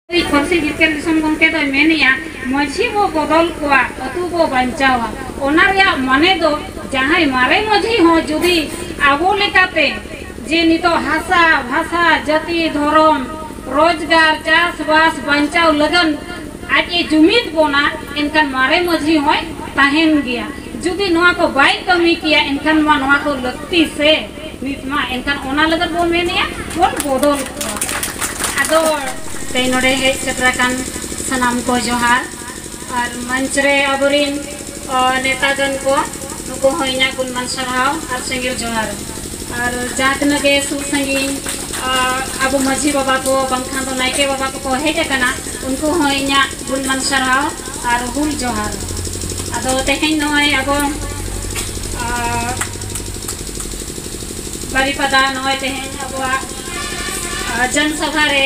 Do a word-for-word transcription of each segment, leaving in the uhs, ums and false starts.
ᱯᱟᱹᱨᱥᱤ ᱡᱤᱛᱠᱟᱹᱨ ᱫᱤᱥᱚᱢ ᱜᱚᱢᱠᱮ ᱫᱚᱭ ᱢᱮᱱᱮᱜᱼᱟ, ᱢᱟᱹᱡᱷᱤ ᱵᱚ ᱵᱚᱫᱚᱞ ᱠᱚᱣᱟ, ᱟᱹᱛᱩ ᱵᱚ ᱵᱟᱧᱪᱟᱣᱟ᱾ ᱚᱱᱟ ᱨᱮᱭᱟᱜ ᱢᱟᱱᱮ ᱫᱚ ᱡᱟᱦᱟᱸᱭ ᱢᱟᱨᱮ ᱢᱟᱹᱡᱷᱤ ᱦᱚᱸ ᱡᱩᱫᱤ ᱟᱵᱚ ᱞᱮᱠᱟᱛᱮ ᱡᱮ ᱱᱤᱛᱚᱜ ᱦᱟᱥᱟ, ᱵᱷᱟᱥᱟ, ᱡᱟᱹᱛᱤ, ᱫᱷᱚᱨᱚᱢ, ᱨᱳᱡᱽᱜᱟᱨ, ᱪᱟᱥᱵᱟᱥ ᱵᱟᱧᱪᱟᱣ ᱞᱟᱹᱜᱤᱫ ᱟᱡ ᱮ ᱡᱩᱢᱤᱫ ᱵᱚᱱᱟ, ᱮᱱᱠᱷᱟᱱ ᱢᱟᱨᱮ ᱢᱟᱹᱡᱷᱤ ᱦᱚᱸᱭ ᱛᱟᱦᱮᱱ ᱜᱮᱭᱟ᱾ ᱡᱩᱫᱤ ᱱᱚᱣᱟ ᱠᱚ ᱵᱟᱭ ᱠᱟᱹᱢᱤ ᱠᱮᱭᱟ, ᱮᱱᱠᱷᱟᱱ ᱢᱟ ᱱᱚᱣᱟ ᱠᱚ ᱞᱟᱹᱠᱛᱤ ᱥᱮ ᱱᱤᱛ ᱢᱟ, ᱮᱱᱠᱷᱟᱱ ᱚᱱᱟ ᱞᱟᱹᱜᱤᱫ ᱵᱚᱱ ᱢᱮᱱᱮᱜᱼᱟ, ᱵᱚᱱ ᱵᱚᱫᱚᱞ ᱠᱚᱣᱟ᱾ ᱟᱫᱚ ᱛᱮᱦᱮᱧ ᱱᱚᱰᱮ ᱦᱮᱡ ᱥᱮᱴᱮᱨ ᱟᱠᱟᱱ ᱥᱟᱱᱟᱢ ᱠᱚ ᱡᱚᱦᱟᱨ, ᱟᱨ ᱢᱚᱧᱪ ᱨᱮ ᱟᱵᱚᱨᱤᱱ, ᱚ, ᱱᱮᱛᱟ ᱜᱟᱱ ᱠᱚ, ᱱᱩᱠᱩ ᱦᱚᱸ ᱤᱧᱟᱹᱜ ᱜᱩᱱᱢᱟᱱ ᱥᱟᱨᱦᱟᱣ ᱟᱨ ᱥᱮᱸᱜᱮᱞ ᱡᱚᱦᱟᱨ᱾ ᱟᱨ ᱡᱟᱦᱟᱸ ᱛᱤᱱᱟᱹᱜ ᱜᱮ ᱥᱩᱨ ᱥᱟᱺᱜᱤᱧ, ᱟ, ᱟᱵᱚ ᱢᱟᱹᱡᱷᱤ ᱵᱟᱵᱟ ᱠᱚ ᱵᱟᱝᱠᱷᱟᱱ ᱫᱚ ᱱᱟᱭᱠᱮ ᱵᱟᱵᱟ ᱠᱚᱠᱚ ᱦᱮᱡ ᱟᱠᱟᱱᱟ, ᱩᱱᱠᱩ ᱦᱚᱸ ᱤᱧᱟᱹᱜ ᱜᱩᱱᱢᱟᱱ ᱥᱟᱨᱦᱟᱣ ᱟᱨ ᱦᱩᱞ ᱡᱚᱦᱟᱨ᱾ ᱟᱫᱚ ᱛᱮᱦᱮᱧ ᱱᱚᱜᱼᱚᱭ ᱟᱵᱚ, ᱟ, ᱵᱟᱨᱤᱯᱟᱫᱟ ᱱᱚᱜᱼᱚᱭ ᱛᱮᱦᱮᱧ ᱟᱵᱚᱣᱟᱜ, ᱟ, ᱡᱚᱱ ᱥᱚᱵᱷᱟ ᱨᱮ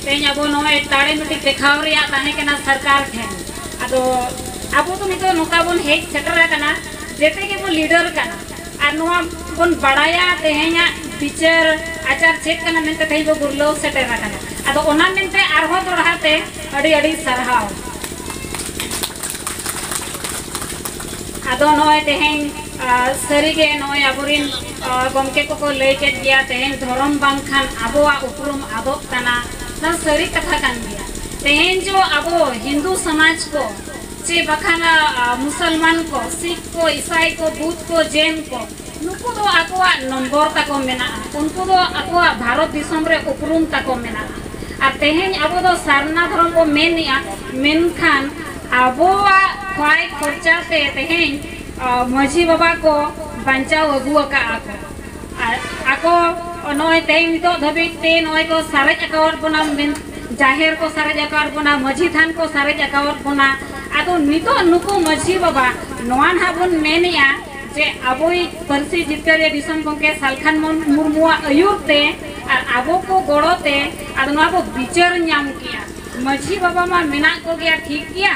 ᱛᱮᱦᱮᱧ ᱟᱵᱚ ᱱᱚᱜᱼᱚᱭ ᱫᱟᱲᱮ ᱢᱤᱫᱴᱤᱡ ᱫᱮᱠᱷᱟᱣ ᱨᱮᱭᱟᱜ ᱛᱟᱦᱮᱸ ᱠᱟᱱᱟ ᱥᱚᱨᱠᱟᱨ ᱴᱷᱮᱱ᱾ ᱟᱫᱚ ᱟᱵᱚ ᱫᱚ ᱱᱤᱛᱚᱜ ᱱᱚᱝᱠᱟ ᱵᱚᱱ ᱦᱮᱡ ᱥᱮᱴᱮᱨ ᱟᱠᱟᱱᱟ, ᱡᱮᱛᱮ ᱜᱮᱵᱚᱱ ᱞᱤᱰᱟᱨ ᱠᱟᱱᱟ᱾ ᱟᱨ ᱱᱚᱣᱟ ᱵᱚᱱ ᱵᱟᱲᱟᱭᱟ ᱛᱮᱦᱮᱧᱟᱜ ᱵᱤᱪᱟᱹᱨ ᱟᱪᱟᱨ ᱪᱮᱫ ᱠᱟᱱᱟ ᱢᱮᱱᱛᱮ ᱛᱮᱦᱮᱧ ᱵᱚ ᱜᱩᱨᱞᱟᱹᱣ ᱥᱮᱴᱮᱨ ᱟᱠᱟᱱᱟ᱾ ᱟᱫᱚ ᱚᱱᱟ ᱢᱮᱱᱛᱮ ᱟᱨᱦᱚᱸ ᱫᱚᱲᱦᱟ ᱛᱮ ᱟᱹᱰᱤ ᱟᱹᱰᱤ ᱥᱟᱨᱦᱟᱣ᱾ ᱟᱫᱚ ᱱᱚᱜᱼᱚᱭ ᱛᱮᱦᱮᱧ, ᱟ, ᱥᱟᱹᱨᱤᱜᱮ ᱱᱚᱜᱼᱚᱭ ᱟᱵᱚᱨᱤᱱ, ᱟ, ᱜᱚᱢᱠᱮ ᱠᱚᱠᱚ ᱞᱟᱹᱭ ᱠᱮᱫ ᱜᱮᱭᱟ, ᱛᱮᱦᱮᱧ ᱫᱷᱚᱨᱚᱢ ᱵᱟᱝᱠᱷᱟᱱ ᱟᱵᱚᱣᱟᱜ ᱩᱯᱨᱩᱢ ᱟᱫᱚᱜ ᱠᱟᱱᱟ᱾ ᱱᱚᱣᱟ ᱥᱟᱹᱨᱤ ᱠᱟᱛᱷᱟ ᱠᱟᱱ ᱜᱮᱭᱟ᱾ ᱛᱮᱦᱮᱧ ᱡᱚ ᱟᱵᱚ ᱦᱤᱱᱫᱩ ᱥᱚᱢᱟᱡᱽ ᱠᱚ ᱪᱮ ᱵᱟᱠᱷᱟᱱ, ᱟ, ᱢᱩᱥᱚᱞᱢᱟᱱ ᱠᱚ, ᱥᱤᱠᱷ ᱠᱚ, ᱤᱥᱟᱭ ᱠᱚ, ᱵᱩᱫᱷ ᱠᱚ, ᱡᱮᱱ ᱠᱚ, ᱱᱩᱠᱩ ᱫᱚ ᱟᱠᱚᱣᱟᱜ ᱱᱚᱢᱵᱚᱨ ᱛᱟᱠᱚ ᱢᱮᱱᱟᱜᱼᱟ, ᱩᱱᱠᱩ ᱫᱚ ᱟᱠᱚᱣᱟᱜ ᱵᱷᱟᱨᱚᱛ ᱫᱤᱥᱚᱢ ᱨᱮ ᱩᱯᱨᱩᱢ ᱛᱟᱠᱚ ᱢᱮᱱᱟᱜᱼᱟ᱾ ᱟᱨ ᱛᱮᱦᱮᱧ ᱟᱵᱚ ᱫᱚ ᱥᱟᱨᱱᱟ ᱫᱷᱚᱨᱚᱢ ᱵᱚ ᱢᱮᱱᱮᱜᱼᱟ, ᱢᱮᱱᱠᱷᱟᱱ ᱟᱵᱚᱣᱟᱜ ᱠᱷᱚᱭ ᱠᱷᱚᱨᱪᱟ ᱛᱮ ᱛᱮᱦᱮᱧ, ᱟ, ᱢᱟᱹᱡᱷᱤ ᱵᱟᱵᱟ ᱠᱚ ᱵᱟᱧᱪᱟᱣ ᱟᱹᱜᱩ ᱟᱠᱟᱫᱼᱟ ᱠᱚ᱾ ᱟᱨ ᱟᱠᱚ ᱱᱚᱜᱼᱚᱭ ᱛᱮᱦᱮᱧ ᱱᱤᱛᱚᱜ ᱫᱷᱟᱹᱵᱤᱡ ᱛᱮ ᱱᱚᱜᱼᱚᱭ ᱠᱚ ᱥᱟᱨᱮᱡ ᱟᱠᱟᱣᱟᱫ ᱵᱚᱱᱟ, ᱢᱮᱱ-, ᱡᱟᱦᱮᱨ ᱠᱚ ᱥᱟᱨᱮᱡ ᱟᱠᱟᱣᱟᱫ ᱵᱚᱱᱟ, ᱢᱟᱹᱡᱷᱤ ᱛᱷᱟᱱ ᱠᱚ ᱥᱟᱨᱮᱡ ᱟᱠᱟᱣᱟᱫ ᱵᱚᱱᱟ᱾ ᱟᱫᱚ ᱱᱤᱛᱚᱜ ᱱᱩᱠᱩ ᱢᱟᱹᱡᱷᱤ ᱵᱟᱵᱟ ᱱᱚᱣᱟ ᱱᱟᱦᱟᱜ ᱵᱚᱱ ᱢᱮᱱᱮᱜᱼᱟ ᱡᱮ ᱟᱵᱚᱭᱤᱡ ᱯᱟᱹᱨᱥᱤ ᱡᱤᱛᱠᱟᱹᱨᱤᱭᱟᱹ ᱫᱤᱥᱚᱢ ᱜᱚᱢᱠᱮ ᱥᱟᱞᱠᱷᱟᱱ ᱢᱩᱨᱢᱩᱣᱟᱜ ᱟᱹᱭᱩᱨ ᱛᱮ ᱟᱨ ᱟᱵᱚ ᱠᱚ ᱜᱚᱲᱚ ᱛᱮ ᱟᱫᱚ ᱱᱚᱣᱟ ᱵᱚ ᱵᱤᱪᱟᱹᱨ ᱧᱟᱢ ᱠᱮᱜᱼᱟ᱾ ᱢᱟᱹᱡᱷᱤ ᱵᱟᱵᱟ ᱢᱟ ᱢᱮᱱᱟᱜ ᱠᱚᱜᱮᱭᱟ, ᱴᱷᱤᱠ ᱜᱮᱭᱟ,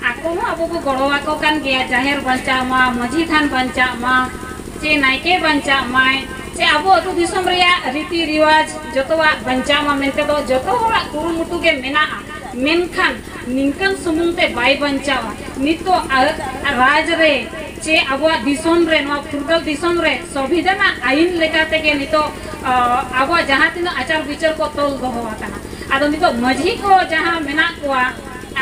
ᱟᱠᱚ ᱦᱚᱸ ᱟᱵᱚ ᱠᱚ ᱜᱚᱲᱚ ᱟᱠᱚ ᱠᱟᱱ ᱜᱮᱭᱟ, ᱡᱟᱦᱮᱨ ᱵᱟᱧᱪᱟᱜ ᱢᱟ, ᱢᱟᱹᱡᱷᱤ ᱛᱷᱟᱱ ᱵᱟᱧᱪᱟᱜ ᱢᱟ, ᱪᱮ ᱱᱟᱭᱠᱮ ᱵᱟᱧᱪᱟᱜ ᱢᱟᱭ, ᱟᱵᱚ ᱟᱹᱛᱩ ᱫᱤᱥᱚᱢ ᱨᱮᱭᱟᱜ ᱨᱤᱛᱤ ᱨᱤᱣᱟᱡᱽ ᱡᱚᱛᱚᱣᱟᱜ ᱵᱟᱧᱪᱟᱣ ᱢᱟ ᱢᱮᱱᱛᱮ ᱫᱚ ᱡᱚᱛᱚ ᱦᱚᱲᱟᱜ ᱠᱩᱨᱩᱢᱩᱴᱩ ᱜᱮ ᱢᱮᱱᱟᱜᱼᱟ, ᱢᱮᱱᱠᱷᱟᱱ ᱱᱤᱝᱠᱟᱹᱱ ᱥᱩᱢᱩᱝ ᱛᱮ ᱵᱟᱭ ᱵᱟᱧᱪᱟᱣᱟ᱾ ᱱᱤᱛᱚᱜ ᱟ-, ᱨᱟᱡᱽ ᱨᱮ ᱪᱮ ᱟᱵᱚᱣᱟᱜ ᱫᱤᱥᱚᱢ ᱨᱮ, ᱱᱚᱣᱟ ᱯᱷᱩᱨᱜᱟᱹᱞ ᱫᱤᱥᱚᱢ ᱨᱮ ᱥᱚᱝᱵᱤᱫᱷᱟᱱᱟᱜ ᱟᱭᱤᱱ ᱞᱮᱠᱟ ᱛᱮᱜᱮ ᱱᱤᱛᱚᱜ, ᱟ, ᱟᱵᱚᱣᱟᱜ ᱡᱟᱦᱟᱸ ᱛᱤᱱᱟᱹᱜ ᱟᱪᱟᱨ ᱵᱤᱪᱟᱹᱨ ᱠᱚ ᱛᱚᱞ ᱫᱚᱦᱚ ᱟᱠᱟᱱᱟ᱾ ᱟᱫᱚ ᱱᱤᱛᱚᱜ ᱢᱟᱹᱡᱷᱤ ᱠᱚ ᱡᱟᱦᱟᱸ ᱢᱮᱱᱟᱜ ᱠᱚᱣᱟ,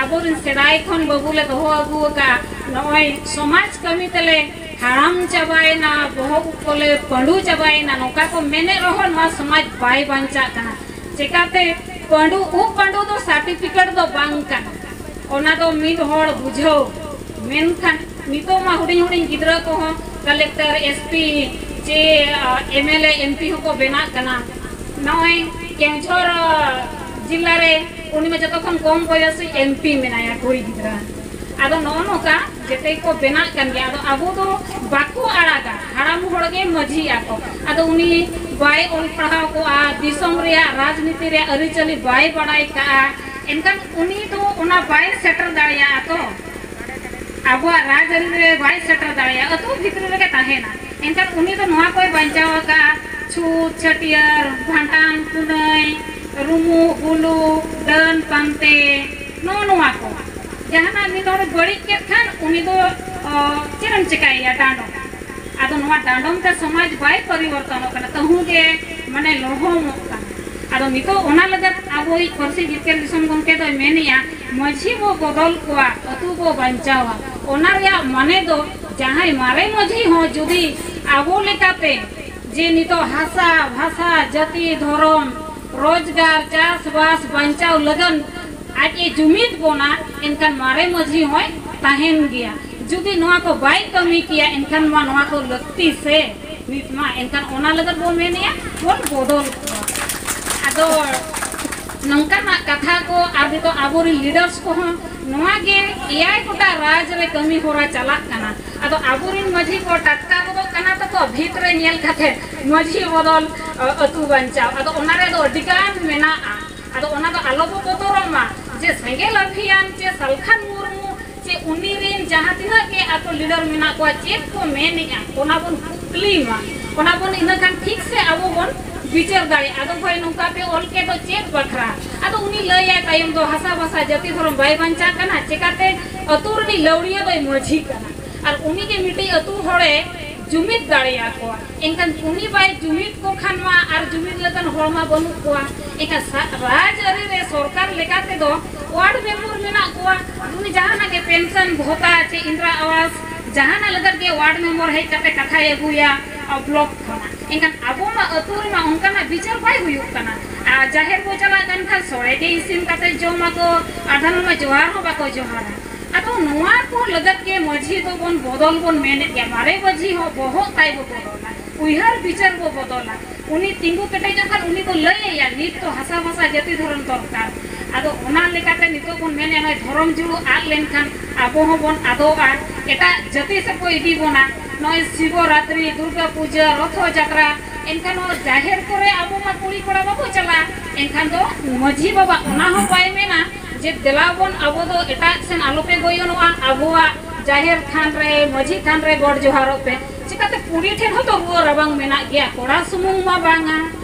ᱟᱵᱚᱨᱮᱱ ᱥᱮᱫᱟᱭ ᱠᱷᱚᱱ ᱵᱟᱹᱵᱩ ᱞᱮ ᱫᱚᱦᱚ ᱟᱹᱜᱩ ᱟᱠᱟᱫ, ᱱᱚᱜᱼᱚᱭ ᱥᱚᱢᱟᱡᱽ ᱠᱟᱹᱢᱤ ᱛᱮᱞᱮ ᱦᱟᱲᱟᱢ ᱪᱟᱵᱟᱭᱮᱱᱟ, ᱵᱚᱦᱚᱜ ᱠᱚᱞᱮ ᱯᱟᱹᱰᱩ ᱪᱟᱵᱟᱭᱮᱱᱟ, ᱱᱚᱝᱠᱟ ᱠᱚ ᱢᱮᱱᱮᱫ ᱨᱮᱦᱚᱸ ᱱᱚᱣᱟ ᱥᱚᱢᱟᱡᱽ ᱵᱟᱭ ᱵᱟᱧᱪᱟᱜ ᱠᱟᱱᱟ᱾ ᱪᱮᱠᱟᱛᱮ? ᱯᱟᱹᱰᱩ, ᱩᱵ ᱯᱟᱹᱰᱩ ᱫᱚ ᱥᱟᱨᱴᱤᱯᱷᱤᱠᱮᱴ ᱫᱚ ᱵᱟᱝ ᱠᱟᱱᱟ, ᱚᱱᱟ ᱫᱚ ᱢᱤᱫ ᱦᱚᱲ ᱵᱩᱡᱷᱟᱹᱣ᱾ ᱢᱮᱱᱠᱷᱟᱱ ᱱᱤᱛᱚᱜ ᱢᱟ ᱦᱩᱰᱤᱧ ᱦᱩᱰᱤᱧ ᱜᱤᱫᱽᱨᱟᱹ ᱠᱚᱦᱚᱸ ᱠᱟᱞᱮᱠᱴᱚᱨ, ᱮᱥ ᱯᱤ ᱪᱮ, ᱟ, M L A, M P ᱦᱚᱸᱠᱚ ᱵᱮᱱᱟᱜ ᱠᱟᱱᱟ᱾ ᱱᱚᱜᱼᱚᱭ ᱠᱮᱣᱡᱷᱚᱨ, ᱟ, ᱡᱤᱞᱟ ᱨᱮ ᱩᱱᱤ ᱢᱟ ᱡᱚᱛᱚ ᱠᱷᱚᱱ ᱠᱚᱢ ᱵᱚᱭᱚᱥᱤᱡ ᱮᱢ ᱯᱤ ᱢᱮᱱᱟᱭᱟ, ᱠᱩᱲᱤ ᱜᱤᱫᱽᱨᱟᱹ᱾ ᱟᱫᱚ ᱱᱚᱜᱼᱚ ᱱᱚᱝᱠᱟ ᱡᱮᱛᱮ ᱠᱚ ᱵᱮᱱᱟᱜ ᱠᱟᱱ ᱜᱮᱭᱟ᱾ ᱟᱫᱚ ᱟᱵᱚ ᱫᱚ ᱵᱟᱠᱚ ᱟᱲᱟᱜᱟ, ᱦᱟᱲᱟᱢ ᱦᱚᱲ ᱜᱮ ᱢᱟᱹᱡᱷᱤ ᱟᱠᱚ᱾ ᱟᱫᱚ ᱩᱱᱤ ᱵᱟᱭ ᱚᱞ ᱯᱟᱲᱦᱟᱣ ᱠᱚᱜᱼᱟ, ᱫᱤᱥᱚᱢ ᱨᱮᱭᱟᱜ ᱨᱟᱡᱽᱱᱤᱛᱤ ᱨᱮᱭᱟᱜ ᱟᱹᱨᱤᱪᱟᱹᱞᱤ ᱵᱟᱭ ᱵᱟᱲᱟᱭ ᱠᱟᱜᱼᱟ, ᱮᱱᱠᱷᱟᱱ ᱩᱱᱤ ᱫᱚ ᱚᱱᱟ ᱵᱟᱭ ᱥᱮᱴᱮᱨ ᱫᱟᱲᱮᱭᱟᱜᱼᱟ ᱛᱚ᱾ ᱟᱵᱚᱣᱟᱜ ᱨᱟᱡᱽᱟᱹᱨᱤ ᱨᱮ ᱵᱟᱭ ᱥᱮᱴᱮᱨ ᱫᱟᱲᱮᱭᱟᱜᱼᱟ, ᱟᱹᱛᱩ ᱵᱷᱤᱛᱨᱤ ᱨᱮᱜᱮ ᱛᱟᱦᱮᱱᱟ᱾ ᱮᱱᱠᱷᱟᱱ ᱩᱱᱤ ᱫᱚ ᱱᱚᱣᱟ ᱠᱚᱭ ᱵᱟᱧᱪᱟᱣ ᱟᱠᱟᱫᱼᱟ, ᱪᱷᱩᱛ, ᱪᱷᱟᱹᱴᱭᱟᱹᱨ, ᱵᱷᱟᱸᱰᱟᱱ, ᱯᱩᱱᱟᱹᱭ, ᱨᱩᱢᱩᱜ, ᱵᱩᱞᱩᱜ, ᱰᱟᱹᱱ, ᱯᱟᱱᱛᱮ, ᱱᱚᱜᱼᱚ ᱱᱚᱣᱟ ᱠᱚ᱾ ᱡᱟᱦᱟᱱᱟᱜ ᱢᱤᱫ ᱦᱚᱲᱮ ᱵᱟᱹᱲᱤᱡ ᱠᱮᱫ ᱠᱷᱟᱱ ᱩᱱᱤ ᱫᱚ, ᱚ, ᱪᱮᱫ ᱮᱢ ᱪᱮᱠᱟᱭᱮᱭᱟ? ᱰᱟᱸᱰᱚᱢ᱾ ᱟᱫᱚ ᱱᱚᱣᱟ ᱰᱟᱸᱰᱚᱢ ᱛᱮ ᱥᱚᱢᱟᱡᱽ ᱵᱟᱭ ᱯᱚᱨᱤᱵᱚᱨᱛᱚᱱᱚᱜ ᱠᱟᱱᱟ, ᱛᱟᱹᱦᱩ ᱜᱮ ᱢᱟᱱᱮ ᱞᱚᱦᱚᱢᱚᱜ ᱠᱟᱱᱟ᱾ ᱟᱫᱚ ᱱᱤᱛᱚᱜ ᱚᱱᱟ ᱞᱟᱹᱜᱤᱫ ᱟᱵᱚᱭᱤᱡ ᱯᱟᱹᱨᱥᱤ ᱡᱤᱛᱠᱟᱹᱨ ᱫᱤᱥᱚᱢ ᱜᱚᱢᱠᱮ ᱫᱚᱭ ᱢᱮᱱᱮᱜᱼᱟ, ᱢᱟᱹᱡᱷᱤ ᱵᱚ ᱵᱚᱫᱚᱞ ᱠᱚᱣᱟ, ᱟᱹᱛᱩ ᱵᱚ ᱵᱟᱧᱪᱟᱣᱟ᱾ ᱚᱱᱟ ᱨᱮᱭᱟᱜ ᱢᱟᱱᱮ ᱫᱚ ᱡᱟᱦᱟᱸᱭ ᱢᱟᱨᱮ ᱢᱟᱹᱡᱷᱤ ᱦᱚᱸ ᱡᱩᱫᱤ ᱟᱵᱚ ᱞᱮᱠᱟᱛᱮ ᱡᱮ ᱱᱤᱛᱚᱜ ᱦᱟᱥᱟ, ᱵᱷᱟᱥᱟ, ᱡᱟᱹᱛᱤ, ᱫᱷᱚᱨᱚᱢ, ᱨᱳᱡᱽᱜᱟᱨ, ᱪᱟᱥᱵᱟᱥ ᱵᱟᱧᱪᱟᱣ ᱞᱟᱹᱜᱤᱫ ᱟᱡ ᱮ ᱡᱩᱢᱤᱫ ᱵᱚᱱᱟ, ᱮᱱᱠᱷᱟᱱ ᱢᱟᱨᱮ ᱢᱟᱹᱡᱷᱤ ᱦᱚᱸᱭ ᱛᱟᱦᱮᱱ ᱜᱮᱭᱟ᱾ ᱡᱩᱫᱤ ᱱᱚᱣᱟ ᱠᱚ ᱵᱟᱭ ᱠᱟᱹᱢᱤ ᱠᱮᱭᱟ, ᱮᱱᱠᱷᱟᱱ ᱢᱟ ᱱᱚᱣᱟ ᱠᱚ ᱞᱟᱹᱠᱛᱤ ᱥᱮ ᱱᱤᱛ ᱢᱟ, ᱮᱱᱠᱷᱟᱱ ᱚᱱᱟ ᱞᱟᱹᱜᱤᱫ ᱵᱚᱱ ᱢᱮᱱᱮᱜᱼᱟ, ᱵᱚᱱ ᱵᱚᱫᱚᱞ ᱠᱚᱣᱟ᱾ ᱟᱫᱚ ᱱᱚᱝᱠᱟᱱᱟᱜ ᱠᱟᱛᱷᱟ ᱠᱚ ᱟᱨ ᱱᱤᱛᱚᱜ ᱟᱵᱚᱨᱮᱱ ᱞᱤᱰᱟᱨᱥ ᱠᱚᱦᱚᱸ ᱱᱚᱣᱟ ᱜᱮ ᱮᱭᱟᱭ ᱜᱚᱴᱟᱝ ᱨᱟᱡᱽ ᱨᱮ ᱠᱟᱹᱢᱤ ᱦᱚᱨᱟ ᱪᱟᱞᱟᱜ ᱠᱟᱱᱟ᱾ ᱟᱫᱚ ᱟᱵᱚᱨᱮᱱ ᱢᱟᱹᱡᱷᱤ ᱠᱚ ᱴᱟᱴᱠᱟ ᱜᱚᱫᱚᱜ ᱠᱟᱱᱟ ᱛᱟᱠᱚ, ᱵᱷᱤᱛ ᱨᱮ ᱧᱮᱞ ᱠᱟᱛᱮ ᱢᱟᱹᱡᱷᱤ ᱵᱚᱫᱚᱞ, ᱟᱹᱛᱩ ᱵᱟᱧᱪᱟᱣ᱾ ᱟᱫᱚ ᱚᱱᱟ ᱨᱮᱫᱚ ᱟᱹᱰᱤ ᱜᱟᱱ ᱢᱮᱱᱟᱜᱼᱟ᱾ ᱟᱫᱚ ᱚᱱᱟ ᱫᱚ ᱟᱞᱚ ᱵᱚ ᱵᱚᱛᱚᱨᱚᱜ ᱢᱟ ᱡᱮ ᱥᱮᱸᱜᱮᱞ ᱟᱹᱠᱷᱤᱭᱟᱱ ᱪᱮ ᱥᱟᱞᱠᱷᱟᱱ ᱢᱩᱨᱢᱩ ᱪᱮ ᱩᱱᱤ ᱨᱮᱱ ᱡᱟᱦᱟᱸ ᱛᱤᱱᱟᱹᱜ ᱜᱮ ᱟᱠᱚ ᱞᱤᱰᱟᱨ ᱢᱮᱱᱟᱜ ᱠᱚᱣᱟ, ᱪᱮᱫ ᱠᱚ ᱢᱮᱱᱮᱜᱼᱟ, ᱚᱱᱟ ᱵᱚᱱ ᱠᱩᱠᱞᱤ ᱢᱟ᱾ ᱚᱱᱟ ᱵᱚᱱ ᱤᱱᱟᱹ ᱠᱷᱟᱱ ᱴᱷᱤᱠ ᱥᱮ ᱟᱵᱚ ᱵᱚᱱ ᱵᱤᱪᱟᱹᱨ ᱫᱟᱲᱮᱭᱟᱜᱼᱟ᱾ ᱟᱫᱚ ᱦᱳᱭ, ᱱᱚᱝᱠᱟ ᱯᱮ ᱚᱞ ᱠᱮᱫ ᱫᱚ ᱪᱮᱫ ᱵᱟᱠᱷᱨᱟ? ᱟᱫᱚ ᱩᱱᱤ ᱞᱟᱹᱭᱟᱭ ᱛᱟᱭᱚᱢ ᱫᱚ, ᱦᱟᱥᱟ ᱵᱷᱟᱥᱟ ᱡᱟᱹᱛᱤ ᱫᱷᱚᱨᱚᱢ ᱵᱟᱭ ᱵᱟᱧᱪᱟᱜ ᱠᱟᱱᱟ, ᱪᱮᱠᱟᱛᱮ ᱟᱹᱛᱩ ᱨᱤᱱᱤᱡ ᱞᱟᱹᱣᱲᱤᱭᱟᱹ ᱫᱚᱭ ᱢᱟᱹᱡᱷᱤ ᱠᱟᱱᱟ? ᱟᱨ ᱩᱱᱤ ᱜᱮ ᱢᱤᱫᱴᱤᱡ ᱟᱹᱛᱩ ᱦᱚᱲᱮ ᱡᱩᱢᱤᱫ ᱫᱟᱲᱮᱭᱟᱠᱚᱣᱟ᱾ ᱮᱱᱠᱷᱟᱱ ᱩᱱᱤ ᱵᱟᱭ ᱡᱩᱢᱤᱫ ᱠᱚ ᱠᱷᱟᱱ ᱢᱟ ᱟᱨ ᱡᱩᱢᱤᱫ ᱞᱮᱠᱟᱱ ᱦᱚᱲ ᱢᱟ ᱵᱟᱹᱱᱩᱜ ᱠᱚᱣᱟ᱾ ᱮᱱᱠᱷᱟᱱ ᱥᱟ-, ᱨᱟᱡᱽ ᱟᱹᱨᱤ ᱨᱮ ᱥᱚᱨᱠᱟᱨ ᱞᱮᱠᱟ ᱛᱮᱫᱚ ᱣᱟᱨᱰ ᱢᱮᱢᱵᱚᱨ ᱢᱮᱱᱟᱜ ᱠᱚᱣᱟ᱾ ᱩᱱᱤ ᱡᱟᱦᱟᱱᱟᱜ ᱜᱮ ᱯᱮᱱᱥᱚᱱ, ᱵᱷᱚᱛᱟ ᱪᱮ ᱤᱱᱫᱨᱟ ᱟᱣᱟᱥ, ᱡᱟᱦᱟᱱᱟᱜ ᱞᱟᱹᱜᱤᱫ ᱜᱮ ᱣᱟᱨᱰ ᱢᱮᱢᱵᱚᱨ ᱦᱮᱡ ᱠᱟᱛᱮ ᱠᱟᱛᱷᱟᱭ ᱟᱹᱜᱩᱭᱟ, ᱟ, ᱵᱞᱚᱠ ᱠᱷᱚᱱᱟᱜ᱾ ᱮᱱᱠᱷᱟᱱ ᱟᱵᱚ ᱢᱟ ᱟᱹᱛᱩ ᱨᱮᱢᱟ ᱚᱱᱠᱟᱱᱟᱜ ᱵᱤᱪᱟᱹᱨ ᱵᱟᱭ ᱦᱩᱭᱩᱜ ᱠᱟᱱᱟ᱾ ᱟᱨ ᱡᱟᱦᱮᱨ ᱵᱚ ᱪᱟᱞᱟᱜ ᱠᱟᱱ ᱠᱷᱟᱱ ᱥᱚᱲᱮ ᱜᱮ ᱤᱥᱤᱱ ᱠᱟᱛᱮ ᱡᱚᱢᱟᱠᱚ, ᱟᱫᱷᱟᱱ ᱢᱟ ᱡᱚᱦᱟᱨ ᱦᱚᱸ ᱵᱟᱠᱚ ᱡᱚᱦᱟᱨᱟ᱾ ᱟᱫᱚ ᱱᱚᱣᱟ ᱠᱚ ᱞᱟᱹᱜᱤᱫ ᱜᱮ ᱢᱟᱹᱡᱷᱤ ᱫᱚᱵᱚᱱ ᱵᱚᱫᱚᱞ ᱵᱚᱱ ᱢᱮᱱᱮᱫ ᱜᱮᱭᱟ᱾ ᱢᱟᱨᱮ ᱢᱟᱹᱡᱷᱤ ᱦᱚᱸ ᱵᱚᱦᱚᱜ ᱛᱟᱭ ᱵᱚ ᱵᱚᱫᱚᱞᱟ, ᱩᱭᱦᱟᱹᱨ ᱵᱤᱪᱟᱹᱨ ᱵᱚ ᱵᱚᱫᱚᱞᱟ᱾ ᱩᱱᱤ ᱛᱤᱸᱜᱩ ᱠᱮᱴᱮᱡᱚᱜ ᱠᱷᱟᱱ ᱩᱱᱤ ᱵᱚ ᱞᱟᱹᱭ ᱟᱭᱟ, ᱱᱤᱛ ᱫᱚ ᱦᱟᱥᱟ ᱵᱷᱟᱥᱟ ᱡᱟᱹᱛᱤ ᱫᱷᱚᱨᱚᱢ ᱫᱚᱨᱠᱟᱨ᱾ ᱟᱫᱚ ᱚᱱᱟ ᱞᱮᱠᱟᱛᱮ ᱱᱤᱛᱚᱜ ᱵᱚᱱ ᱢᱮᱱᱮᱫ, ᱱᱚᱜᱼᱚᱭ ᱫᱷᱚᱨᱚᱢ ᱡᱩᱲᱩ ᱟᱫ ᱞᱮᱱᱠᱷᱟᱱ ᱟᱵᱚ ᱦᱚᱸᱵᱚᱱ ᱟᱫᱚᱜᱼᱟ, ᱮᱴᱟᱜ ᱡᱟᱹᱛᱤ ᱥᱮᱫ ᱠᱚ ᱤᱫᱤ ᱵᱚᱱᱟ᱾ ᱱᱚᱜᱼᱚᱭ ᱥᱤᱵᱚᱨᱟᱛᱨᱤ, ᱫᱩᱨᱜᱟ ᱯᱩᱡᱟᱹ, ᱨᱚᱛᱷᱚ ᱡᱟᱛᱨᱟ, ᱮᱱᱠᱷᱟᱱ ᱱᱚᱣᱟ ᱡᱟᱦᱮᱨ ᱠᱚᱨᱮ ᱟᱵᱚ ᱢᱟ ᱠᱩᱲᱤ ᱠᱚᱲᱟ ᱵᱟᱵᱚ ᱪᱟᱞᱟᱜᱼᱟ᱾ ᱮᱱᱠᱷᱟᱱ ᱫᱚ ᱢᱟᱹᱡᱷᱤ ᱵᱟᱵᱟ ᱚᱱᱟ ᱦᱚᱸ ᱵᱟᱭ ᱢᱮᱱᱟ ᱡᱮ ᱫᱮᱞᱟ ᱵᱚᱱ ᱟᱵᱚ ᱫᱚ ᱮᱴᱟᱜ ᱥᱮᱱ ᱟᱞᱚᱯᱮ ᱜᱚᱭᱚᱱᱚᱜᱼᱟ, ᱟᱵᱚᱣᱟᱜ ᱡᱟᱦᱮᱨ ᱛᱷᱟᱱ ᱨᱮ, ᱢᱟᱹᱡᱷᱤ ᱛᱷᱟᱱ ᱨᱮ ᱜᱚᱰ ᱡᱚᱦᱟᱨᱚᱜ ᱯᱮ᱾ ᱪᱤᱠᱟᱹᱛᱮ ᱠᱩᱲᱤ ᱴᱷᱮᱱ ᱦᱚᱸ ᱛᱚ ᱨᱩᱣᱟᱹ ᱨᱟᱵᱟᱝ ᱢᱮᱱᱟᱜ ᱜᱮᱭᱟ, ᱠᱚᱲᱟ ᱥᱩᱢᱩᱝ ᱢᱟ ᱵᱟᱝᱟ,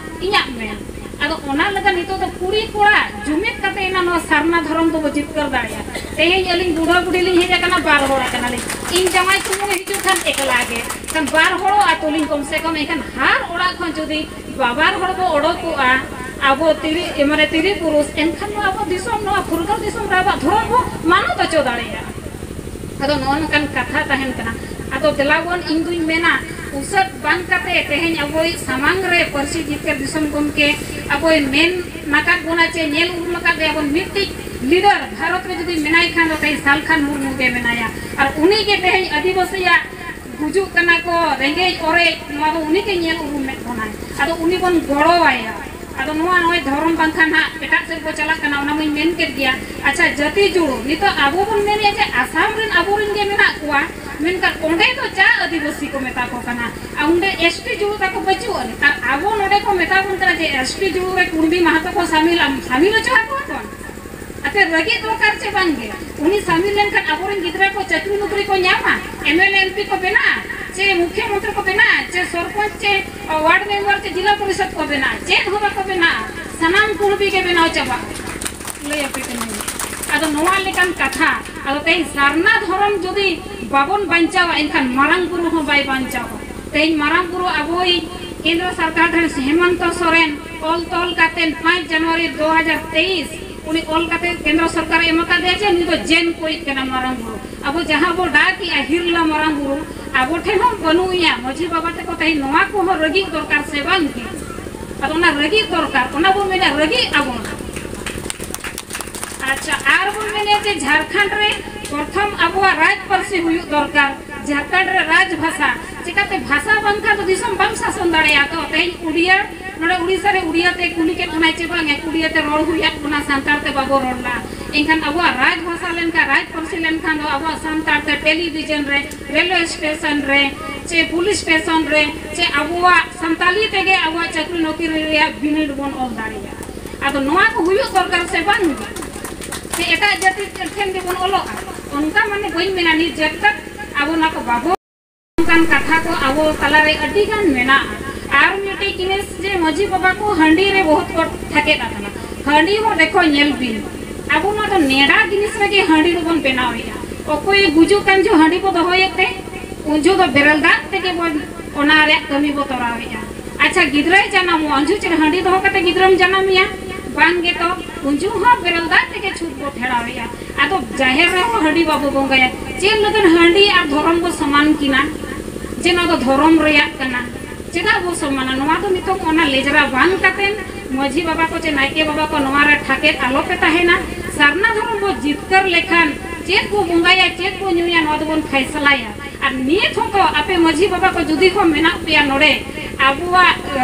ᱤᱧᱟᱹᱜ ᱢᱮᱱ᱾ ᱟᱫᱚ ᱚᱱᱟ ᱞᱟᱹᱜᱤᱫ ᱱᱤᱛᱚᱜ ᱫᱚ ᱠᱩᱲᱤ ᱠᱚᱲᱟ ᱡᱩᱢᱤᱫ ᱠᱟᱛᱮ ᱮᱱᱟ ᱱᱚᱣᱟ ᱥᱟᱨᱱᱟ ᱫᱷᱚᱨᱚᱢ ᱫᱚᱵᱚ ᱡᱤᱛᱠᱟᱹᱨ ᱫᱟᱲᱮᱭᱟᱜᱼᱟ᱾ ᱛᱮᱦᱮᱧ ᱟᱹᱞᱤᱧ ᱵᱩᱰᱷᱟᱹ ᱵᱩᱰᱷᱤ ᱞᱤᱧ ᱦᱮᱡ ᱟᱠᱟᱱᱟ, ᱵᱟᱨ ᱦᱚᱲ ᱟᱠᱟᱱᱟᱞᱤᱧ᱾ ᱤᱧ ᱡᱟᱶᱟᱭ ᱥᱩᱢᱩᱝ ᱮ ᱦᱤᱡᱩᱜ ᱠᱷᱟᱱ ᱮᱠᱞᱟ ᱜᱮ, ᱠᱷᱟᱱ ᱵᱟᱨ ᱦᱚᱲᱚᱜ ᱟᱛᱚ ᱞᱤᱧ ᱠᱚᱢ ᱥᱮ ᱠᱚᱢ᱾ ᱮᱱᱠᱷᱟᱱ ᱦᱟᱨ ᱚᱲᱟᱜ ᱠᱷᱚᱱ ᱡᱩᱫᱤ ᱵᱟᱵᱟᱨ ᱦᱚᱲ ᱵᱚ ᱚᱰᱚᱠᱚᱜᱼᱟ, ᱟᱵᱚ ᱛᱤᱨᱤ-, ᱢᱟᱱᱮ ᱛᱤᱨᱤ ᱯᱩᱨᱩᱥ, ᱮᱱᱠᱷᱟᱱ ᱱᱚᱣᱟ ᱟᱵᱚ ᱫᱤᱥᱚᱢ, ᱱᱚᱣᱟ ᱯᱷᱩᱨᱜᱟᱹᱞ ᱫᱤᱥᱚᱢ ᱨᱮ ᱟᱵᱚᱣᱟᱜ ᱫᱷᱚᱨᱚᱢ ᱵᱚ ᱢᱟᱱᱚᱛ ᱦᱚᱪᱚ ᱫᱟᱲᱮᱭᱟᱜᱼᱟ᱾ ᱟᱫᱚ ᱱᱚᱜᱼᱚ ᱱᱚᱝᱠᱟᱱ ᱠᱟᱛᱷᱟ ᱛᱟᱦᱮᱱ ᱠᱟᱱᱟ᱾ ᱟᱫᱚ ᱫᱮᱞᱟ ᱵᱚᱱ, ᱤᱧ ᱫᱩᱧ ᱢᱮᱱᱟ, ᱩᱥᱟᱹᱫ ᱵᱟᱝ ᱠᱟᱛᱮ ᱛᱮᱦᱮᱧ ᱟᱵᱚᱭᱤᱡ ᱥᱟᱢᱟᱝ ᱨᱮ ᱯᱟᱹᱨᱥᱤ ᱡᱤᱛᱠᱟᱹᱨ ᱫᱤᱥᱚᱢ ᱜᱚᱢᱠᱮ ᱟᱵᱚᱭ ᱢᱮᱱ ᱟᱠᱟᱫ ᱵᱚᱱᱟ ᱪᱮ ᱧᱮᱞ ᱩᱨᱩᱢ ᱟᱠᱟᱫ ᱜᱮᱭᱟ ᱵᱚᱱ, ᱢᱤᱫᱴᱤᱡ ᱞᱤᱰᱟᱨ ᱵᱷᱟᱨᱚᱛ ᱨᱮ ᱡᱩᱫᱤ ᱢᱮᱱᱟᱭ ᱠᱷᱟᱱ ᱫᱚ ᱛᱮᱦᱮᱧ ᱥᱟᱞᱠᱷᱟᱱ ᱢᱩᱨᱢᱩ ᱜᱮ ᱢᱮᱱᱟᱭᱟ᱾ ᱟᱨ ᱩᱱᱤ ᱜᱮ ᱛᱮᱦᱮᱧ ᱟᱹᱫᱤᱵᱟᱹᱥᱤᱭᱟᱜ ᱜᱩᱡᱩᱜ ᱠᱟᱱᱟ ᱠᱚ, ᱨᱮᱸᱜᱮᱡ ᱚᱨᱮᱡ, ᱱᱚᱣᱟ ᱫᱚ ᱩᱱᱤ ᱜᱮ ᱧᱮᱞ ᱩᱨᱩᱢᱮᱫ ᱵᱚᱱᱟᱭ᱾ ᱟᱫᱚ ᱩᱱᱤ ᱵᱚᱱ ᱜᱚᱲᱚᱣᱟᱭᱟ᱾ ᱟᱫᱚ ᱱᱚᱣᱟ ᱱᱚᱜᱼᱚᱭ ᱫᱷᱚᱨᱚᱢ ᱵᱟᱝᱠᱷᱟᱱ ᱦᱟᱸᱜ ᱮᱴᱟᱜ ᱥᱮᱫ ᱵᱚ ᱪᱟᱞᱟᱜ ᱠᱟᱱᱟ, ᱚᱱᱟ ᱢᱟᱧ ᱢᱮᱱ ᱠᱮᱫ ᱜᱮᱭᱟ᱾ ᱟᱪᱪᱷᱟ, ᱡᱟᱹᱛᱤ ᱡᱩᱲᱩ, ᱱᱤᱛᱚᱜ ᱟᱵᱚ ᱵᱚᱱ ᱢᱮᱱᱮᱫᱼᱟ ᱡᱮ ᱟᱥᱟᱢ ᱨᱮᱱ ᱟᱵᱚᱨᱮᱱ ᱜᱮ ᱢᱮᱱᱟᱜ ᱠᱚᱣᱟ, ᱢᱮᱱᱠᱷᱟᱱ ᱚᱸᱰᱮ ᱫᱚ ᱪᱟ ᱟᱹᱫᱤᱵᱟᱹᱥᱤ ᱠᱚ ᱢᱮᱛᱟ ᱠᱚ ᱠᱟᱱᱟ, ᱟᱨ ᱚᱸᱰᱮ ᱮᱥ ᱴᱤ ᱡᱩᱲᱩ ᱛᱟᱠᱚ ᱵᱟᱹᱪᱩᱜ ᱟᱹᱱᱤᱡ᱾ ᱟᱨ ᱟᱵᱚ ᱱᱚᱰᱮ ᱠᱚ ᱢᱮᱛᱟ ᱵᱚᱱ ᱠᱟᱱᱟ ᱡᱮ ᱮᱥ ᱴᱤ ᱡᱩᱲᱩ ᱨᱮ ᱠᱩᱲᱢᱤ ᱢᱟᱦᱟᱛᱚ ᱠᱚ ᱥᱟᱢᱤᱞ, ᱟᱢ ᱥᱟᱢᱤᱞ ᱦᱚᱪᱚ ᱟᱠᱚᱣᱟ ᱵᱚᱱ᱾ ᱟᱯᱮ ᱨᱟᱹᱜᱤ ᱫᱚᱨᱠᱟᱨ ᱪᱮ ᱵᱟᱝ ᱜᱮ? ᱩᱱᱤ ᱥᱟᱢᱤᱞ ᱞᱮᱱᱠᱷᱟᱱ ᱟᱵᱚᱨᱮᱱ ᱜᱤᱫᱽᱨᱟᱹ ᱠᱚ ᱪᱟᱹᱠᱨᱤ ᱱᱚᱠᱨᱤ ᱠᱚ ᱧᱟᱢᱟ, M L A, M P ᱠᱚ ᱵᱮᱱᱟᱜᱼᱟ᱾ ᱪᱮ ᱢᱩᱠᱷᱭᱚᱢᱚᱱᱛᱨᱤ ᱠᱚ ᱵᱮᱱᱟᱜᱼᱟ, ᱪᱮ ᱥᱚᱨᱯᱚᱧᱪ, ᱪᱮ ᱣᱟᱨᱰ ᱢᱮᱢᱵᱟᱨ, ᱪᱮ ᱡᱤᱞᱟ ᱯᱚᱨᱤᱥᱚᱫ ᱠᱚ ᱵᱮᱱᱟᱜᱼᱟ, ᱪᱮᱫ ᱦᱚᱸ ᱵᱟᱠᱚ ᱵᱮᱱᱟᱜᱼᱟ, ᱥᱟᱱᱟᱢ ᱠᱩᱲᱵᱤ ᱜᱮ ᱵᱮᱱᱟᱣ ᱪᱟᱵᱟᱜᱼᱟ᱾ ᱞᱟᱹᱭ ᱟᱯᱮ ᱠᱟᱹᱱᱟᱹᱧ᱾ ᱟᱫᱚ ᱱᱚᱣᱟ ᱞᱮᱠᱟᱱ ᱠᱟᱛᱷᱟ, ᱟᱫᱚ ᱛᱮᱦᱮᱧ ᱥᱟᱨᱱᱟ ᱫᱷᱚᱨᱚᱢ ᱡᱩᱫᱤ ᱵᱟᱵᱚᱱ ᱵᱟᱧᱪᱟᱣᱟ, ᱮᱱᱠᱷᱟᱱ ᱢᱟᱨᱟᱝ ᱵᱩᱨᱩ ᱦᱚᱸ ᱵᱟᱭ ᱵᱟᱧᱪᱟᱣᱟ᱾ ᱛᱮᱦᱮᱧ ᱢᱟᱨᱟᱝ ᱵᱩᱨᱩ ᱟᱵᱚᱭᱤᱡ ᱠᱮᱱᱫᱨᱚ ᱥᱚᱨᱠᱟᱨ ᱴᱷᱮᱱ ᱦᱮᱢᱚᱱᱛᱚ ᱥᱚᱨᱮᱱ ᱚᱞ ᱛᱚᱞ ᱠᱟᱛᱮ ᱯᱟᱸᱪ ᱡᱟᱱᱩᱣᱟᱨᱤ ᱫᱩ ᱦᱟᱡᱟᱨ ᱛᱮᱭᱤᱥ ᱩᱱᱤ ᱚᱞ ᱠᱟᱛᱮ ᱠᱮᱱᱫᱨᱚ ᱥᱚᱨᱠᱟᱨᱮ ᱮᱢ ᱟᱠᱟᱫᱮᱭᱟ ᱡᱮ ᱱᱩᱭ ᱫᱚ ᱡᱮᱱ ᱠᱚᱭᱤᱡ ᱠᱟᱱᱟ ᱢᱟᱨᱟᱝ ᱵᱩᱨᱩ᱾ ᱟᱵᱚ ᱡᱟᱦᱟᱸ ᱵᱚ ᱰᱟᱠ ᱮᱜᱼᱟ ᱦᱤᱨᱞᱟᱹ ᱢᱟᱨᱟᱝ ᱵᱩᱨᱩ, ᱟᱵᱚ ᱴᱷᱮᱱ ᱦᱚᱸ ᱵᱟᱹᱱᱩᱜ ᱮᱭᱟ᱾ ᱢᱟᱹᱡᱷᱤ ᱵᱟᱵᱟ ᱛᱟᱠᱚ ᱛᱮᱦᱮᱧ ᱱᱚᱣᱟ ᱠᱚᱦᱚᱸ ᱨᱟᱹᱜᱤᱜ ᱫᱚᱨᱠᱟᱨ ᱥᱮ ᱵᱟᱝ ᱜᱮ? ᱟᱫᱚ ᱚᱱᱟ ᱨᱟᱹᱜᱤᱜ ᱫᱚᱨᱠᱟᱨ, ᱚᱱᱟ ᱵᱚᱱ ᱢᱮᱱᱟ ᱨᱟᱹᱜᱤᱜ ᱟᱵᱚᱱ᱾ ᱟᱪᱪᱷᱟ, ᱟᱨ ᱵᱚᱱ ᱢᱮᱱᱟ ᱡᱮ ᱡᱷᱟᱲᱠᱷᱚᱸᱰ ᱨᱮ ᱯᱨᱚᱛᱷᱚᱢ ᱟᱵᱚᱣᱟᱜ ᱨᱟᱡᱽ ᱯᱟᱹᱨᱥᱤ ᱦᱩᱭᱩᱜ ᱫᱚᱨᱠᱟᱨ, ᱡᱷᱟᱲᱠᱷᱚᱸᱰ ᱨᱮ ᱨᱟᱡᱽ ᱵᱷᱟᱥᱟ᱾ ᱪᱤᱠᱟᱹᱛᱮ ᱵᱷᱟᱥᱟ ᱵᱟᱝᱠᱷᱟᱱ ᱫᱚ ᱫᱤᱥᱚᱢ ᱵᱟᱢ ᱥᱟᱥᱚᱱ ᱫᱟᱲᱮᱭᱟᱜᱼᱟ᱾ ᱛᱚ ᱛᱮᱦᱮᱧ ᱩᱰᱤᱭᱟ, ᱱᱚᱰᱮ ᱩᱲᱤᱥᱥᱟ ᱨᱮ ᱩᱰᱤᱭᱟ ᱛᱮ ᱠᱩᱞᱤ ᱠᱮᱫ ᱵᱚᱱᱟᱭ ᱪᱮ ᱵᱟᱝ, ᱩᱰᱤᱭᱟ ᱛᱮ ᱨᱚᱲ ᱦᱩᱭᱟᱫ ᱵᱚᱱᱟ, ᱥᱟᱱᱛᱟᱲ ᱛᱮ ᱵᱟᱵᱚ ᱨᱚᱲ ᱞᱮᱫᱟ᱾ ᱮᱱᱠᱷᱟᱱ ᱟᱵᱚᱣᱟᱜ ᱨᱟᱡᱽ ᱵᱷᱟᱥᱟ ᱞᱮᱱᱠᱷᱟᱱ, ᱨᱟᱡᱽ ᱯᱟᱹᱨᱥᱤ ᱞᱮᱱᱠᱷᱟᱱ ᱫᱚ ᱟᱵᱚᱣᱟᱜ ᱥᱟᱱᱛᱟᱲ ᱛᱮ ᱴᱮᱞᱤᱵᱷᱤᱡᱚᱱ ᱨᱮ, ᱨᱮᱞᱣᱮ ᱥᱴᱮᱥᱚᱱ ᱨᱮ, ᱪᱮ ᱯᱩᱞᱤᱥ ᱥᱴᱮᱥᱚᱱ ᱨᱮ, ᱪᱮ ᱟᱵᱚᱣᱟᱜ ᱥᱟᱱᱛᱟᱞᱤ ᱛᱮᱜᱮ ᱟᱵᱚᱣᱟᱜ ᱪᱟᱹᱠᱨᱤ ᱱᱚᱠᱨᱤ ᱨᱮᱭᱟᱜ ᱵᱤᱱᱤᱰ ᱵᱚᱱ ᱚᱞ ᱫᱟᱲᱮᱭᱟᱜᱼᱟ᱾ ᱟᱫᱚ ᱱᱚᱣᱟ ᱠᱚ ᱦᱩᱭᱩᱜ ᱫᱚᱨᱠᱟᱨ ᱥᱮ ᱵᱟᱝ? ᱥᱮ ᱮᱴᱟᱜ ᱡᱟᱹᱛᱤ ᱴᱷᱮᱱ ᱜᱮᱵᱚᱱ ᱚᱞᱚᱜᱼᱟ? ᱚᱱᱠᱟ ᱢᱟᱱᱮ ᱵᱟᱹᱧ ᱢᱮᱱᱟ, ᱱᱤᱛ ᱡᱚᱛ ᱛᱚᱠ ᱟᱵᱚ ᱱᱚᱣᱟ ᱠᱚ ᱵᱟᱵᱚ ᱚᱱᱠᱟᱱ ᱠᱟᱛᱷᱟ ᱠᱚ ᱟᱵᱚ ᱛᱟᱞᱟᱨᱮ ᱟᱹᱰᱤ ᱜᱟᱱ ᱢᱮᱱᱟᱜᱼᱟ᱾ ᱟᱨ ᱢᱤᱫᱴᱤᱡ ᱡᱤᱱᱤᱥ ᱡᱮ ᱢᱟᱹᱡᱷᱤ ᱵᱟᱵᱟ ᱠᱚ ᱦᱟᱺᱰᱤ ᱨᱮ ᱵᱚᱦᱩᱛ ᱠᱚ ᱴᱷᱟᱠᱮᱫ ᱟᱠᱟᱱᱟ᱾ ᱦᱟᱺᱰᱤ ᱦᱚᱸ ᱫᱮᱠᱷᱚ ᱧᱮᱞ ᱵᱤᱱ, ᱟᱵᱚ ᱱᱚᱣᱟ ᱫᱚ ᱱᱮᱰᱟ ᱡᱤᱱᱤᱥ ᱨᱮᱜᱮ ᱦᱟᱺᱰᱤ ᱫᱚᱵᱚᱱ ᱵᱮᱱᱟᱣᱮᱫᱼᱟ᱾ ᱚᱠᱚᱭ ᱜᱩᱡᱩᱜ ᱠᱟᱱ ᱡᱚᱦᱚᱜ ᱦᱟᱺᱰᱤ ᱵᱚ ᱫᱚᱦᱚᱭᱮᱫ ᱛᱮ, ᱩᱱ ᱡᱚᱦᱚᱜ ᱫᱚ ᱵᱮᱨᱮᱞ ᱫᱟᱜ ᱛᱮᱜᱮ ᱵᱚᱱ ᱚᱱᱟ ᱨᱮᱭᱟᱜ ᱠᱟᱹᱢᱤ ᱵᱚ ᱛᱚᱨᱟᱣᱮᱫᱼᱟ᱾ ᱟᱪᱪᱷᱟ, ᱜᱤᱫᱽᱨᱟᱹᱭ ᱡᱟᱱᱟᱢᱚᱜᱼᱟ, ᱩᱱ ᱡᱚᱦᱚᱜ ᱪᱮᱫ ᱦᱟᱺᱰᱤ ᱫᱚᱦᱚ ᱠᱟᱛᱮ ᱜᱤᱫᱽᱨᱟᱹᱢ ᱡᱟᱱᱟᱢᱮᱭᱟ? ᱵᱟᱝ ᱜᱮᱛᱚ, ᱩᱱ ᱡᱚᱦᱚᱜ ᱦᱚᱸ ᱵᱮᱨᱮᱞ ᱫᱟᱜ ᱛᱮᱜᱮ ᱪᱷᱩᱛ ᱵᱚ ᱯᱷᱮᱲᱟᱣᱮᱫᱼᱟ᱾ ᱟᱫᱚ ᱡᱟᱦᱮᱨ ᱨᱮᱦᱚᱸ ᱦᱟᱺᱰᱤ ᱵᱟᱵᱚ ᱵᱚᱸᱜᱟᱭᱟ᱾ ᱪᱮᱫ ᱞᱟᱹᱜᱤᱫ ᱦᱟᱺᱰᱤ ᱟᱨ ᱫᱷᱚᱨᱚᱢ ᱵᱚ ᱥᱚᱢᱟᱱ ᱠᱤᱱᱟ? ᱡᱮ ᱱᱚᱣᱟ ᱫᱚ ᱫᱷᱚᱨᱚᱢ ᱨᱮᱭᱟᱜ ᱠᱟᱱᱟ᱾ ᱪᱮᱫᱟᱜ ᱵᱚ ᱥᱚᱢᱟᱱᱟ? ᱱᱚᱣᱟ ᱫᱚ ᱱᱤᱛᱚᱝ ᱚᱱᱟ ᱞᱮᱡᱽᱨᱟ ᱵᱟᱝ ᱠᱟᱛᱮᱱ ᱢᱟᱹᱡᱷᱤ ᱵᱟᱵᱟ ᱠᱚ ᱪᱮ ᱱᱟᱭᱠᱮ ᱵᱟᱵᱟ ᱠᱚ ᱱᱚᱣᱟ ᱨᱮ ᱴᱷᱟᱠᱮᱫ ᱟᱞᱚ ᱯᱮ ᱛᱟᱦᱮᱱᱟ᱾ ᱥᱟᱨᱱᱟ ᱫᱷᱚᱨᱚᱢ ᱵᱚ ᱡᱤᱛᱠᱟᱹᱨ ᱞᱮᱠᱷᱟᱱ ᱪᱮᱫ ᱵᱚ ᱵᱚᱸᱜᱟᱭᱟ, ᱪᱮᱫ ᱵᱚ ᱧᱩᱭᱟ, ᱱᱚᱣᱟ ᱫᱚᱵᱚᱱ ᱯᱷᱟᱭᱥᱟᱞᱟᱭᱟ᱾ ᱟᱨ ᱱᱤᱛ ᱦᱚᱸᱛᱚ ᱟᱯᱮ ᱢᱟᱹᱡᱷᱤ ᱵᱟᱵᱟ ᱠᱚ ᱡᱩᱫᱤ ᱦᱚᱸ ᱢᱮᱱᱟᱜ ᱯᱮᱭᱟ ᱱᱚᱰᱮ, ᱟᱵᱚᱣᱟᱜ, ᱮ,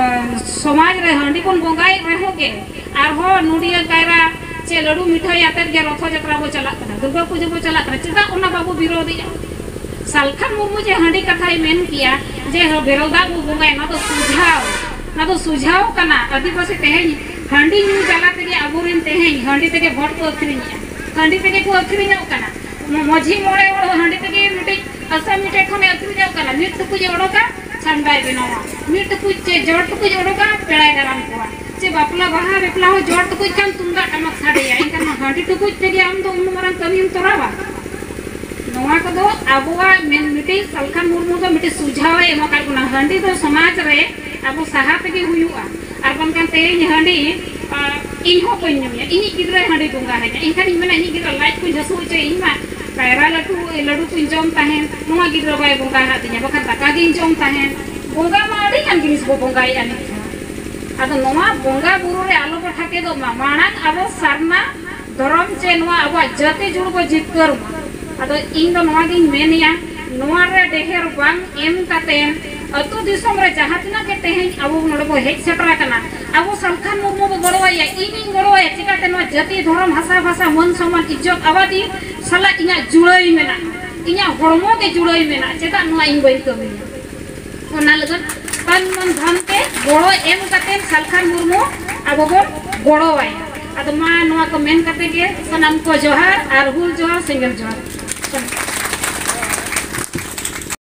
ᱥᱚᱢᱟᱡᱽ ᱨᱮ ᱦᱟᱺᱰᱤ ᱵᱚᱱ ᱵᱚᱸᱜᱟᱭᱮᱫ ᱨᱮᱦᱚᱸ ᱜᱮ, ᱟᱨᱦᱚᱸ ᱱᱚᱰᱤᱭᱟᱹ ᱠᱟᱭᱨᱟ ᱪᱮ ᱞᱟᱹᱰᱩ ᱢᱤᱴᱷᱟᱹᱭ ᱟᱛᱮᱫ ᱜᱮ ᱨᱚᱛᱷᱚ ᱡᱟᱛᱨᱟ ᱵᱚ ᱪᱟᱞᱟᱜ ᱠᱟᱱᱟ, ᱫᱩᱨᱜᱟ ᱯᱩᱡᱟᱹ ᱵᱚ ᱪᱟᱞᱟᱜ ᱠᱟᱱᱟ᱾ ᱪᱮᱫᱟᱜ ᱚᱱᱟ ᱵᱟᱵᱚ ᱵᱤᱨᱳᱫᱷᱮᱜᱼᱟ? ᱥᱟᱞᱠᱷᱟᱱ ᱢᱩᱨᱢᱩ ᱡᱮ ᱦᱟᱺᱰᱤ ᱠᱟᱛᱷᱟᱭ ᱢᱮᱱ ᱠᱮᱭᱟ ᱡᱮ ᱵᱮᱨᱮᱞ ᱫᱟᱜ ᱵᱚ ᱵᱚᱸᱜᱟᱭᱟ, ᱚᱱᱟ ᱫᱚ ᱥᱩᱡᱷᱟᱣ, ᱚᱱᱟ ᱫᱚ ᱥᱩᱡᱷᱟᱣ ᱠᱟᱱᱟ᱾ ᱟᱹᱫᱤᱵᱟᱹᱥᱤ ᱛᱮᱦᱮᱧ ᱦᱟᱺᱰᱤ ᱧᱩ ᱡᱟᱞᱟ ᱛᱮᱜᱮ ᱟᱵᱚᱨᱮᱱ ᱛᱮᱦᱮᱧ ᱦᱟᱺᱰᱤ ᱛᱮᱜᱮ ᱵᱷᱳᱴ ᱠᱚ ᱟᱹᱠᱷᱨᱤᱧᱮᱜᱼᱟ, ᱦᱟᱺᱰᱤ ᱛᱮᱜᱮ ᱠᱚ ᱟᱹᱠᱷᱨᱤᱧᱚᱜ ᱠᱟᱱᱟ᱾ ᱢᱟᱹᱡᱷᱤ ᱢᱚᱬᱮ ᱦᱚᱲ ᱦᱟᱺᱰᱤ ᱛᱮᱜᱮ ᱢᱤᱫᱴᱤᱡ ᱟᱥᱟᱢᱤ ᱴᱷᱮᱡ ᱠᱷᱚᱱᱮ ᱟᱹᱠᱷᱨᱤᱧᱚᱜ ᱠᱟᱱᱟ᱾ ᱢᱤᱫ ᱴᱩᱠᱩᱡ ᱮ ᱚᱰᱚᱠᱟ, ᱪᱷᱟᱢᱰᱟᱭ ᱵᱮᱱᱟᱣᱟ, ᱢᱤᱫ ᱴᱩᱠᱩᱡ ᱪᱮ ᱡᱚᱲ ᱴᱩᱠᱩᱡ ᱚᱰᱚᱠᱟ, ᱯᱮᱲᱟᱭ ᱫᱟᱨᱟᱢ ᱠᱚᱣᱟ᱾ ᱪᱮ ᱵᱟᱯᱞᱟ ᱵᱟᱦᱟ ᱵᱟᱯᱞᱟ ᱦᱚᱸ ᱡᱚᱲ ᱴᱩᱠᱩᱡ ᱠᱷᱟᱱ ᱛᱩᱢᱫᱟᱜ ᱴᱟᱢᱟᱠ ᱥᱟᱰᱮᱭᱟ, ᱮᱱᱠᱷᱟᱱ ᱢᱟ ᱦᱟᱺᱰᱤ ᱴᱩᱠᱩᱡ ᱛᱮᱜᱮ ᱟᱢ ᱫᱚ ᱩᱱ ᱢᱟᱨᱟᱝ ᱠᱟᱹᱢᱤᱢ ᱛᱚᱨᱟᱣᱟ? ᱱᱚᱣᱟ ᱠᱚᱫᱚ ᱟᱵᱚᱣᱟᱜ ᱢᱮᱱ ᱢᱤᱫᱴᱤᱡ ᱥᱟᱞᱠᱷᱟᱱ ᱢᱩᱨᱢᱩ ᱫᱚ ᱢᱤᱫᱴᱤᱡ ᱥᱩᱡᱷᱟᱣ ᱮ ᱮᱢ ᱟᱠᱟᱫ ᱵᱚᱱᱟ᱾ ᱦᱟᱺᱰᱤ ᱫᱚ ᱥᱚᱢᱟᱡᱽ ᱨᱮ ᱟᱵᱚ ᱥᱟᱦᱟ ᱛᱮᱜᱮ ᱦᱩᱭᱩᱜᱼᱟ, ᱟᱨ ᱵᱟᱝᱠᱷᱟᱱ ᱛᱮᱦᱮᱧ ᱦᱟᱺᱰᱤ ᱤᱧ ᱦᱚᱸ ᱵᱟᱹᱧ ᱧᱩᱭᱟ, ᱤᱧᱤᱡ ᱜᱤᱫᱽᱨᱟᱹᱭ ᱦᱟᱺᱰᱤ ᱵᱚᱸᱜᱟ ᱟᱹᱧᱟ, ᱮᱱᱠᱷᱟᱱ ᱤᱧ ᱢᱮᱱᱟ ᱤᱧᱤᱡ ᱜᱤᱫᱽᱨᱟᱹ ᱞᱟᱡ ᱠᱚᱧ ᱦᱟᱹᱥᱩ ᱦᱚᱪᱚᱭ, ᱤᱧ ᱢᱟ ᱠᱟᱭᱨᱟ ᱞᱟᱹᱰᱩ ᱞᱟᱹᱰᱩ ᱠᱚᱧ ᱡᱚᱢ ᱛᱟᱦᱮᱱ, ᱱᱚᱣᱟ ᱜᱤᱫᱽᱨᱟᱹ ᱵᱟᱭ ᱵᱚᱸᱜᱟ ᱟᱫᱤᱧᱟ, ᱵᱟᱠᱷᱟᱱ ᱫᱟᱠᱟ ᱜᱤᱧ ᱡᱚᱢ ᱛᱟᱦᱮᱱ᱾ ᱵᱚᱸᱜᱟ ᱢᱟ ᱟᱹᱰᱤ ᱜᱟᱱ ᱡᱤᱱᱤᱥ ᱵᱚ ᱵᱚᱸᱜᱟᱭᱮᱫᱼᱟ ᱱᱤᱛ ᱦᱚᱸ᱾ ᱟᱫᱚ ᱱᱚᱣᱟ ᱵᱚᱸᱜᱟ ᱵᱩᱨᱩ ᱨᱮ ᱟᱞᱚ ᱵᱚ ᱴᱷᱟᱠᱮᱫᱚᱜ ᱢᱟ, ᱢᱟᱲᱟᱝ ᱟᱵᱚ ᱥᱟᱨᱱᱟ ᱫᱷᱚᱨᱚᱢ ᱪᱮ ᱱᱚᱣᱟ ᱟᱵᱚᱣᱟᱜ ᱡᱟᱹᱛᱤ ᱡᱩᱲ ᱵᱚ ᱡᱤᱛᱠᱟᱹᱨ ᱢᱟ᱾ ᱟᱫᱚ ᱤᱧ ᱫᱚ ᱱᱚᱣᱟ ᱜᱤᱧ ᱢᱮᱱᱮᱜᱼᱟ, ᱱᱚᱣᱟ ᱨᱮ ᱰᱮᱦᱮᱨ ᱵᱟᱝ ᱮᱢ ᱠᱟᱛᱮᱱ ᱟᱹᱛᱩ ᱫᱤᱥᱚᱢ ᱨᱮ ᱡᱟᱦᱟᱸ ᱛᱤᱱᱟᱹᱜ ᱜᱮ ᱛᱮᱦᱮᱧ ᱟᱵᱚ ᱱᱚᱰᱮ ᱵᱚ ᱦᱮᱡ ᱥᱮᱴᱮᱨ ᱟᱠᱟᱱᱟ, ᱟᱵᱚ ᱥᱟᱞᱠᱷᱟᱱ ᱢᱩᱨᱢᱩ ᱵᱚ ᱜᱚᱲᱚᱣᱟᱭᱟ, ᱤᱧᱤᱧ ᱜᱚᱲᱚᱣᱟᱭᱟ᱾ ᱪᱤᱠᱟᱹᱛᱮ ᱱᱚᱣᱟ ᱡᱟᱹᱛᱤ ᱫᱷᱚᱨᱚᱢ ᱦᱟᱥᱟ ᱵᱷᱟᱥᱟ ᱢᱟᱹᱱ ᱥᱚᱢᱢᱟᱱ ᱤᱡᱽᱡᱚᱛ ᱟᱵᱟᱫᱤ ᱥᱟᱞᱟᱜ ᱤᱧᱟᱹᱜ ᱡᱩᱲᱟᱹᱭ ᱢᱮᱱᱟᱜᱼᱟ, ᱤᱧᱟᱹᱜ ᱦᱚᱲᱢᱚ ᱜᱮ ᱡᱩᱲᱟᱹᱭ ᱢᱮᱱᱟᱜᱼᱟ, ᱪᱮᱫᱟᱜ ᱱᱚᱣᱟ ᱤᱧ ᱵᱟᱹᱧ ᱠᱟᱹᱢᱤᱭᱟ? ᱚᱱᱟ ᱞᱟᱹᱜᱤᱫ ᱛᱟᱱ ᱢᱚᱱ ᱫᱷᱚᱱ ᱛᱮ ᱜᱚᱲᱚ ᱮᱢ ᱠᱟᱛᱮ ᱥᱟᱞᱠᱷᱟᱱ ᱢᱩᱨᱢᱩ ᱟᱵᱚ ᱵᱚᱱ ᱜᱚᱲᱚᱣᱟᱭᱟ᱾ ᱟᱫᱚ ᱢᱟ ᱱᱚᱣᱟ ᱠᱚ ᱢᱮᱱ ᱠᱟᱛᱮ ᱜᱮ ᱥᱟᱱᱟᱢ ᱠᱚ ᱡᱚᱦᱟᱨ ᱟᱨ ᱦᱩᱞ ᱡᱚᱦᱟᱨ, ᱥᱮᱸᱜᱮᱞ ᱡᱚᱦᱟᱨ᱾